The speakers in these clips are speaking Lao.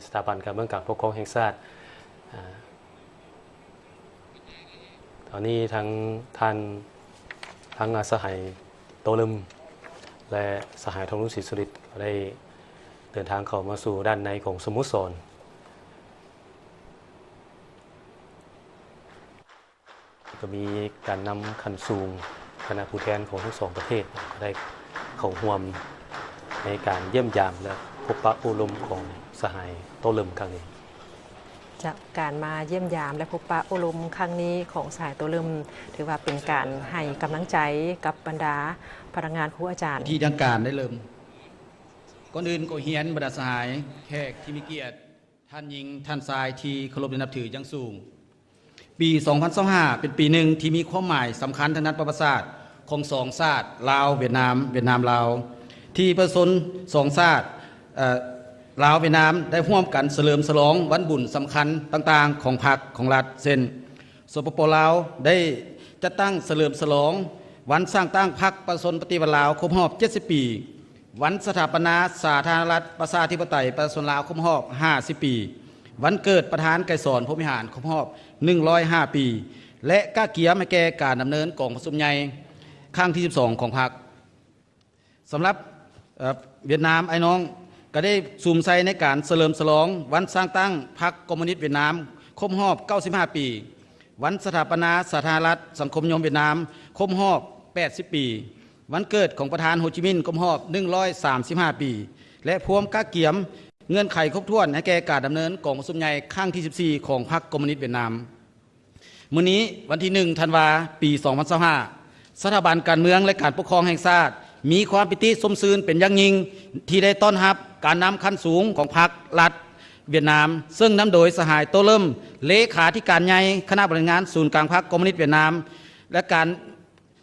ສະຖາບັນການເມືອງການປົກຄອງແຫ່ງຊາດ. ອາ ຕອນນີ້ທັງທ່ານ ທັງ ອາ ສະຫາຍ ໂຕເລິມ ແລະ ສະຫາຍ ທອງລຸນ ສີສຸລິດ ກໍໄດ້ເດີນທາງເຂົ້າມາສູ່ດ້ານໃນຂອງສະໂມສອນ. ກໍມີການນຳຂັ້ນສູງ ຄະນະຜູ້ແທນຂອງທັງສອງປະເທດ ໄດ້ເຂົ້າຮ່ວມໃນການຢ້ຽມຢາມ ແລະ ພົບປະໂອ້ລົມຂອງສະຫາຍ ໂຕເລິມ ຄັ້ງນີ້. ຈາກການມາຢ້ຽມຢາມ ແລະ ພົບປະໂອ້ລົມຄັ້ງນີ້ຂອງສະຫາຍ ໂຕເລິມ ຖືວ່າເປັນການໃຫ້ກຳລັງໃຈກັບບັນດາພະນັກງານ, ຄູອາຈານ. ທີ່ທາງການໄດ້ເລີ່ມ. ກ່ອນອື່ນກໍຮຽນບັນດາສະຫາຍແຂກທີ່ມີກຽດ, ທ່ານຍິງ, ທ່ານຊາຍທີ່ເຄົາລົບ ແລະ ນັບຖືຢ່າງສູງ. ປີສອງພັນຊາວຫ້າ ເປັນປີໜຶ່ງທີ່ມີຄວາມໝາຍສຳຄັນທາງດ້ານປະຫວັດສາດຂອງສອງຊາດ ລາວ-ຫວຽດນາມ, ຫວຽດນາມ-ລາວ ທີ່ປະຊາຊົນສອງຊາດ ເອີ ລາວ-ຫວຽດນາມ ໄດ້ຮ່ວມກັນສະເຫຼີມສະຫຼອງວັນບຸນສຳຄັນຕ່າງໆຂອງພັກຂອງລັດ ເຊັ່ນ ສປປ ລາວ ໄດ້ຈັດຕັ້ງສະເຫຼີມສະຫຼອງວັນສ້າງຕັ້ງພັກປະຊາຊົນປະຕິວັດລາວຄົບຮອບເຈັດສິບປີ, ວັນສະຖາປະນາສາທາລະນະລັດ ປະຊາທິປະໄຕ ປະຊາຊົນລາວຄົບຮອບຫ້າສິບປີ, ວັນເກີດປະທານໄກສອນ ພົມວິຫານ ຄົບຮອບໜຶ່ງຮ້ອຍຫ້າປີ ແລະ ກະກຽມໃຫ້ແກ່ການດຳເນີນກອງປະຊຸມໃຫຍ່ຄັ້ງທີສິບສອງຂອງພັກ. ສຳລັບ ເອີ ຫວຽດນາມອ້າຍນ້ອງ ກໍໄດ້ສຸມໃສ່ໃນການສະເຫຼີມສະຫຼອງວັນສ້າງຕັ້ງພັກຄອມມູນິດຫວຽດນາມຄົບຮອບເກົ້າສິບຫ້າປີ, ວັນສະຖາປະນາສາທາລະນະລັດສັງຄົມນິຍົມຫວຽດນາມຄົບຮອບແປດສິບປີ, ວັນເກີດຂອງປະທານໂຮຈິມິນຄົບຮອບໜຶ່ງຮ້ອຍສາມສິບຫ້າປີ ແລະ ພວມກະກຽມເງື່ອນໄຂຄົບຖ້ວນໃຫ້ແກ່ການດຳເນີນກອງປະຊຸມໃຫຍ່ຄັ້ງທີສິບສີ່ຂອງພັກຄອມມູນິດຫວຽດນາມ. ມື້ນີ້ວັນທີໜຶ່ງ ທັນວາ ປີສອງພັນຊາວຫ້າ ສະຖາບັນການເມືອງ ແລະ ການປົກຄອງແຫ່ງຊາດ ມີຄວາມປີຕິຊົມຊື່ນເປັນຢ່າງຍິ່ງ ທີ່ໄດ້ຕ້ອນຮັບການນຳຂັ້ນສູງຂອງພັກ, ລັດຫວຽດນາມ ເຊິ່ງນຳໂດຍສະຫາຍ ໂຕເລິມ ເລຂາທິການໃຫຍ່ຄະນະບໍລິຫານງານສູນກາງພັກຄອມມູນິດຫວຽດນາມ ແລະ ການ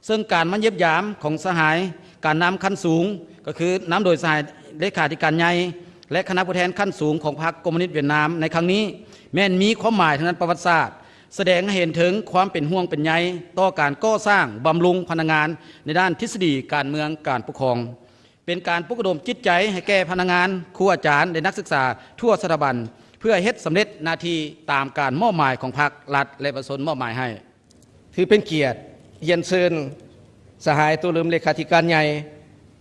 ເຊິ່ງການມາຢ້ຽມຢາມຂອງສະຫາຍການນຳຂັ້ນສູງ ກໍຄືນຳໂດຍສະຫາຍເລຂາທິການໃຫຍ່ ແລະ ຄະນະຜູ້ແທນຂັ້ນສູງຂອງພັກຄອມມູນິດຫວຽດນາມໃນຄັ້ງນີ້ ແມ່ນມີຄວາມໝາຍທາງດ້ານປະຫວັດສາດ, ສະແດງໃຫ້ເຫັນເຖິງຄວາມເປັນຫ່ວງເປັນໃຍຕໍ່ການກໍ່ສ້າງບຳລຸງພະນັກງານໃນດ້ານທິດສະດີການເມືອງການປົກຄອງ, ເປັນການປຸກລະດົມຈິດໃຈໃຫ້ແກ່ພະນັກງານ, ຄູອາຈານ ແລະ ນັກສຶກສາທົ່ວສະຖາບັນ ເພື່ອເຮັດສຳເລັດໜ້າທີ່ຕາມການມອບໝາຍຂອງພັກ, ລັດ ແລະ ປະຊາຊົນມອບໝາຍໃຫ້. ຖືເປັນກຽດຮຽນເຊີນສະຫາຍ ໂຕເລີມ ເລຂາທິການໃຫຍ່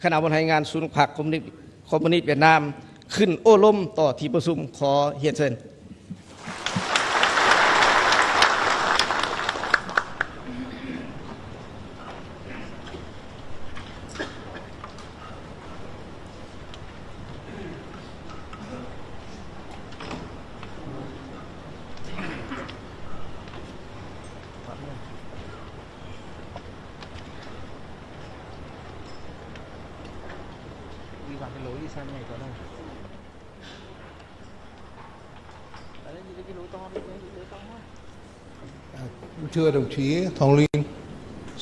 ຄະນະບໍລິຫານງານສູນພັກຄອມມູນິດ ຄອມມູນິດຫວຽດນາມ ຂຶ້ນໂອ້ລົມຕໍ່ທີ່ປະຊຸມ. ຂໍຮຽນເຊີນ. Thưa đồng chí Thong Lun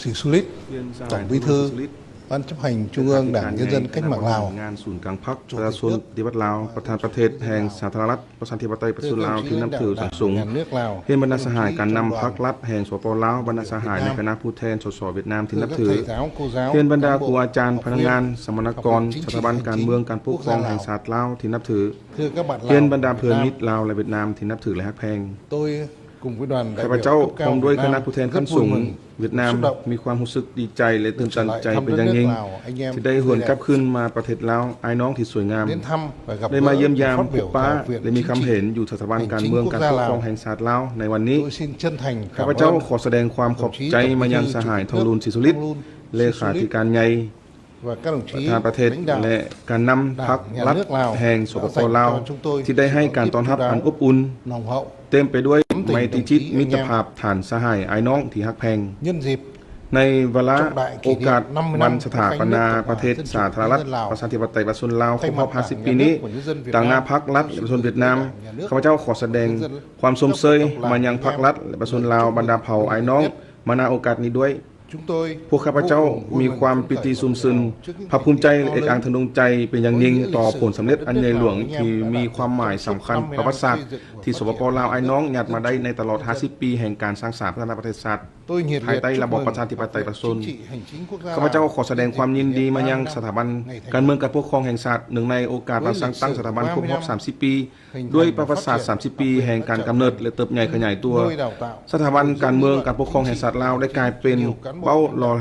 Sisoulith, Tổng Bí thư Ban Chấp hành Trung ương Đảng Nhân dân Cách mạng Lào, ງານສູນກາງພັກປະຊາຊົນປະຕິວັດລາວ, ປະທານປະເທດແຫ່ງສາທາລະນະລັດ ປະຊາທິປະໄຕປະຊາຊົນລາວທີ່ນັບຖືທັງສູງ, ຮຽນບັນດາສະຫາຍການນຳພັກລັດແຫ່ງ ສປປ ລາວ, ບັນດາສະຫາຍໃນຄະນະຜູ້ແທນ ສສ ຫວຽດນາມທີ່ນັບຖື, ຮຽນບັນດາຄູອາຈານ, ພະນັກງານ, ສຳມະນາກອນ, ສະຖາບັນການເມືອງການປົກຄອງແຫ່ງຊາດລາວທີ່ນັບຖື, ຮຽນບັນດາເພື່ອນມິດລາວ ແລະ ຫວຽດນາມທີ່ນັບຖື ແລະ ຮັກແພງ. ຂ້າພະເຈົ້າ ພ້ອມດ້ວຍຄະນະຜູ້ແທນຂັ້ນສູງຫວຽດນາມ ມີຄວາມຮູ້ສຶກດີໃຈ ແລະ ຕື່ນຕັນໃຈເປັນຢ່າງຍິ່ງ ທີ່ໄດ້ຫວນກັບຄືນມາປະເທດລາວ ອ້າຍນ້ອງທີ່ສວຍງາມ, ໄດ້ມາຢ້ຽມຢາມ, ພົບປະ ແລະ ມີຄຳເຫັນຢູ່ສະຖາບັນການເມືອງການປົກຄອງແຫ່ງຊາດລາວໃນວັນນີ້. ຂ້າພະເຈົ້າຂໍສະແດງຄວາມຂອບໃຈມາຍັງສະຫາຍ ທອງລຸນ ສີສຸລິດ ເລຂາທິການໃຫຍ່ ປະທານປະເທດ ແລະ ການນຳພັກລັດແຫ່ງ ສປປ ລາວ ທີ່ໄດ້ໃຫ້ການຕ້ອນຮັບອັນອົບອຸ່ນ, ເຕັມໄປດ້ວຍໄມຕີຈິດມິດຕະພາບທ່ານສະຫາຍອ້າຍນ້ອງທີ່ຮັກແພງ. ໃນວາລະໂອກາດວັນສະຖາປະນາປະເທດສາທາລະນະລັດ ປະຊາທິປະໄຕ ປະຊາຊົນລາວ ຄົບຮອບຫ້າສິບປີນີ້, ຕາງໜ້າພັກລັດ ແລະ ປະຊາຊົນຫວຽດນາມ, ຂ້າພະເຈົ້າຂໍສະແດງຄວາມຊົມເຊີຍມາຍັງພັກລັດ ແລະ ປະຊາຊົນລາວ ບັນດາເຜົ່າອ້າຍນ້ອງ ມາ ນາໂອກາດນີ້ດ້ວຍ. ພວກຂ້າພະເຈົ້າມີຄວາມປີຕິຊຸມຊື່ນ, ພາກພູມໃຈ ແລະ ເອກອ້າງທະນົງໃຈເປັນຢ່າງຍິ່ງຕໍ່ຜົນສຳເລັດອັນໃຫຍ່ຫຼວງທີ່ມີຄວາມໝາຍສຳຄັນປະຫວັດສາດທີ່ ສປປ ລາວ ອ້າຍນ້ອງຍາດມາໄດ້ໃນຕະຫຼອດຫ້າສິບປີແຫ່ງການສ້າງສາພັດທະນາປະເທດຊາດ. ພາຍໃຕ້ລະບອບປະຊາທິປະໄຕປະຊາຊົນ. ຂ້າພະເຈົ້າຂໍສະແດງຄວາມຍິນດີມາຍັງສະຖາບັນການເມືອງການປົກຄອງແຫ່ງຊາດ ເນື່ອງໃນໂອກາດວັນສ້າງຕັ້ງສະຖາບັນຄົບຮອບສາມສິບປີ ດ້ວຍປະຫວັດສາດສາມສິບປີແຫ່ງການກຳເນີດ ແລະ ເຕີບໃຫຍ່ຂະຫຍາຍຕົວ. ສະຖາບັນການເມືອງການປົກຄອງແຫ່ງຊາດລາວ ໄດ້ກາຍເປັນເປົ້າຫຼໍ່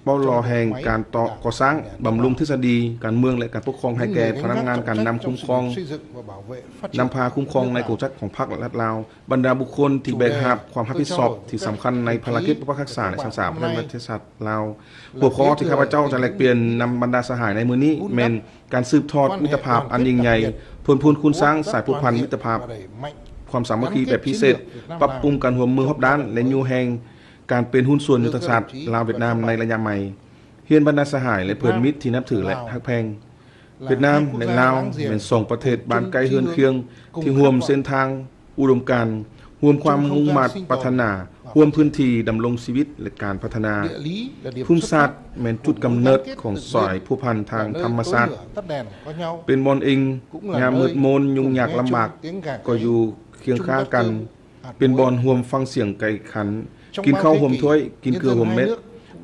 ເປົ້າຫຼໍ່ແຫ່ງການຕໍ່ ກໍ່ສ້າງບຳລຸງທິດສະດີການເມືອງ ແລະ ການປົກຄອງໃຫ້ແກ່ພະນັກງານການນຳຄຸ້ມຄອງ, ນຳພາຄຸ້ມຄອງໃນກົງຈັກຂອງພັກ ແລະ ລັດລາວ. ບັນດາບຸກຄົນທີ່ແບກຫາບຄວາມຮັບຜິດຊອບທີ່ສຳຄັນໃນພາລະກິດປົກປັກຮັກສາ ແລະ ສານສາປະເທດຊາດລາວ. ຫົວຂໍ້ທີ່ຂ້າພະເຈົ້າຈະແລກປ່ຽນນຳບັນດາສະຫາຍໃນມື້ນີ້ ແມ່ນການສືບທອດມິດຕະພາບອັນຍິ່ງໃຫຍ່, ເພີ່ມພູນຄູນສ້າງສາຍພົວພັນມິດຕະພາບ, ຄວາມສາມັກຄີແບບພິເສດ, ປັບປຸງການຮ່ວມມືຮອບດ້ານ ແລະ ຍູ້ແຮງການເປັນຫຸ້ນສ່ວນຍຸດທະສາດລາວ-ຫວຽດນາມໃນໄລຍະໃໝ່. ຮຽນບັນດາສະຫາຍ ແລະ ເພື່ອນມິດທີ່ນັບຖື ແລະ ຮັກແພງ. ຫວຽດນາມ ແລະ ລາວ ແມ່ນສອງປະເທດບ້ານໃກ້ເຮືອນຄຽງ ທີ່ຮ່ວມເສັ້ນທາງອຸດົມການ, ຮ່ວມຄວາມມຸ່ງມາດປາດຖະໜາ, ຮ່ວມພື້ນທີ່ດຳລົງຊີວິດ ແລະ ການພັດທະນາ. ພູມສາດແມ່ນຈຸດກຳເນີດຂອງສາຍພົວພັນທາງທຳມະຊາດ, ເປັນບ່ອນອີງຍາມມືດມົນ, ຫຍຸ້ງຍາກລຳບາກ ກໍຢູ່ຄຽງຂ້າງກັນ. ເປັນບ່ອນຮ່ວມຟັງສຽງໄກ່ຂັນ, ກິນເຂົ້າຮ່ວມຖ້ວຍ, ກິນເກືອຮ່ວມເມັດ.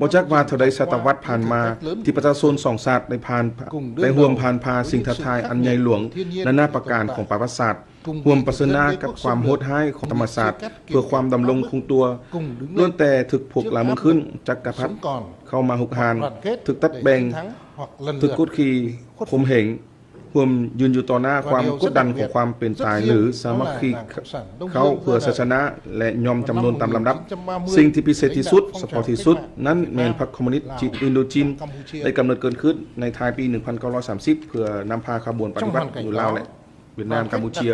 ບໍ່ຈັກວ່າເທົ່າໃດສະຕະວັດຜ່ານມາ ທີ່ປະຊາຊົນສອງຊາດໄດ້ຜ່ານ, ໄດ້ຮ່ວມຜ່ານຜ່າສິ່ງທ້າທາຍອັນໃຫຍ່ຫຼວງນານາປະການຂອງປະຫວັດສາດ, ຮ່ວມປະເຊີນໜ້າກັບຄວາມໂຫດຮ້າຍຂອງທຳມະຊາດ ເພື່ອຄວາມດຳລົງຄົງຕົວ, ລ້ວນແຕ່ຖືກພວກລາວເມືອງຂຶ້ນ, ຈັກກະພັດເຂົ້າມາຮຸກຮານ, ຖືກຕັດແບ່ງ, ຖືກກົດຂີ່ຂົ່ມເຫງ. ຮ່ວມຢືນຢູ່ຕໍ່ໜ້າຄວາມກົດດັນຂອງຄວາມເປັນຕາຍ ຫຼື ສາມັກຄີເຂົ້າເພື່ອໄຊຊະນະ ແລະ ຍອມຈຳນົນຕາມລຳດັບ. ສິ່ງທີ່ພິເສດທີ່ສຸດ, ສະເພາະທີ່ສຸດນັ້ນແມ່ນພັກຄອມມູນິດຈີນ ອິນໂດຈີນ ໄດ້ກຳເນີດເກີດຂຶ້ນໃນທ້າຍປີໜຶ່ງພັນເກົ້າຮ້ອຍສາມສິບ ເພື່ອນຳພາຂະບວນປະຕິວັດຢູ່ລາວ ແລະ ຫວຽດນາມ ກຳປູເຈຍ.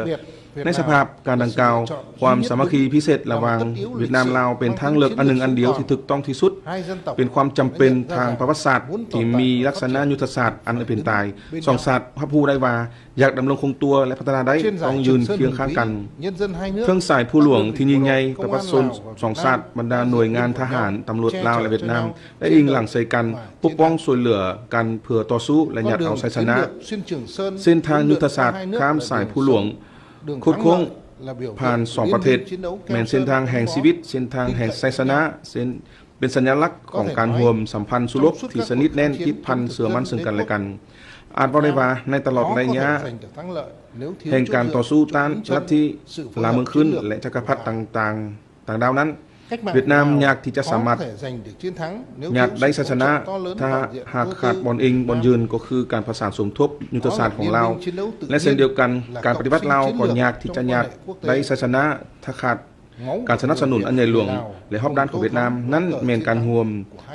ໃນສະພາບການດັ່ງກ່າວ, ຄວາມສາມັກຄີພິເສດລະຫວ່າງຫວຽດນາມ ລາວ ເປັນທາງເລືອກອັນໜຶ່ງອັນດຽວທີ່ຖືກຕ້ອງທີ່ສຸດ, ເປັນຄວາມຈຳເປັນທາງປະຫວັດສາດທີ່ມີລັກສະນະຍຸດທະສາດອັນເປັນຕາຍ. ສອງຊາດຮັບຮູ້ໄດ້ວ່າ ຢາກດຳລົງຄົງຕົວ ແລະ ພັດທະນາໄດ້, ຕ້ອງຢືນຄຽງຂ້າງກັນ. ເທິງສາຍພູຫຼວງທີ່ຍິ່ງໃຫຍ່, ປະຊາຊົນສອງຊາດ, ບັນດາໜ່ວຍງານທະຫານ, ຕຳຫຼວດລາວ ແລະ ຫວຽດນາມ ໄດ້ອີງຫຼັງໃສ່ກັນ, ປົກປ້ອງຊ່ວຍເຫຼືອກັນເພື່ອຕໍ່ສູ້ ແລະ ຫຍັດເອົາໄຊຊະນະ. ເສັ້ນທາງຍຸດທະສາດຂ້າມສາຍພູຫຼວງ ໂຄດໂຄ້ງຜ່ານສອງປະເທດ ແມ່ນເສັ້ນທາງແຫ່ງຊີວິດ, ເສັ້ນທາງແຫ່ງໄຊຊະນະ, ເສັ້ນ ເປັນສັນຍະລັກຂອງການຮ່ວມສຳພັນສູ້ລົບທີ່ສະໜິດແໜ້ນຕິດພັນເຊື່ອໝັ້ນເຊິ່ງກັນແລະກັນ. ອາດເວົ້າໄດ້ວ່າ ໃນຕະຫຼອດໄລຍະແຫ່ງການຕໍ່ສູ້ຕ້ານລັດທິລາວເມືອງຂຶ້ນ ແລະ ຈັກກະພັດຕ່າງໆ ຕ່າງດາວນັ້ນ, ຫວຽດນາມຍາກທີ່ຈະສາມາດຍາດໄດ້ໄຊຊະນະ ຖ້າຫາກຂາດບ່ອນອີງບ່ອນຢືນ ກໍຄືການປະສານສົມທົບຍຸດທະສາດຂອງລາວ ແລະ ເຊັ່ນດຽວກັນ ການປະຕິວັດລາວກໍຍາກທີ່ຈະຍາດໄດ້ໄຊຊະນະ ຖ້າຂາດ ການສະໜັບສະໜູນອັນໃຫຍ່ຫຼວງ ແລະ ຮອບດ້ານຂອງຫວຽດນາມນັ້ນແມ່ນການຮ່ວມ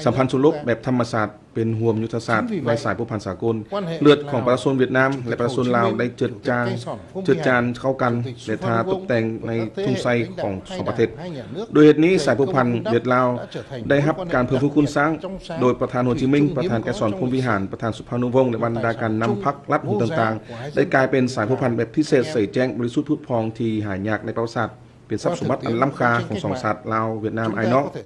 ສຳພັນສູ້ລົບແບບທຳມະຊາດ ເປັນຮ່ວມຍຸດທະສາດໃນສາຍພົວພັນສາກົນ. ເລືອດຂອງປະຊາຊົນຫວຽດນາມ ແລະ ປະຊາຊົນລາວໄດ້ເຈືອດຈາງ ເຈືອດຈານເຂົ້າກັນ ແລະ ທາຕົກແຕ່ງໃນທຸງໄຊຂອງສອງປະເທດ. ດ້ວຍເຫດນີ້ ສາຍພົວພັນຫວຽດລາວໄດ້ຮັບການເພີ່ມພູນຄູນສ້າງ ໂດຍປະທານໂຮຈິມິນ, ປະທານໄກສອນ ພົມວິຫານ, ປະທານສຸພານຸວົງ ແລະ ບັນດາການນຳພັກລັດຫູຕ່າງໆ ໄດ້ກາຍເປັນສາຍພົວພັນແບບພິເສດໃສແຈ້ງ, ບໍລິສຸດຜຸດຜ່ອງທີ່ຫາຍາກໃນປະຫວັດສາດ. ເປັນຊັບສົມບັດອັນລ້ຳຄ່າຂອງສອງຊາດລາວ-ຫວຽດນາມອ້າຍນ້ອງ.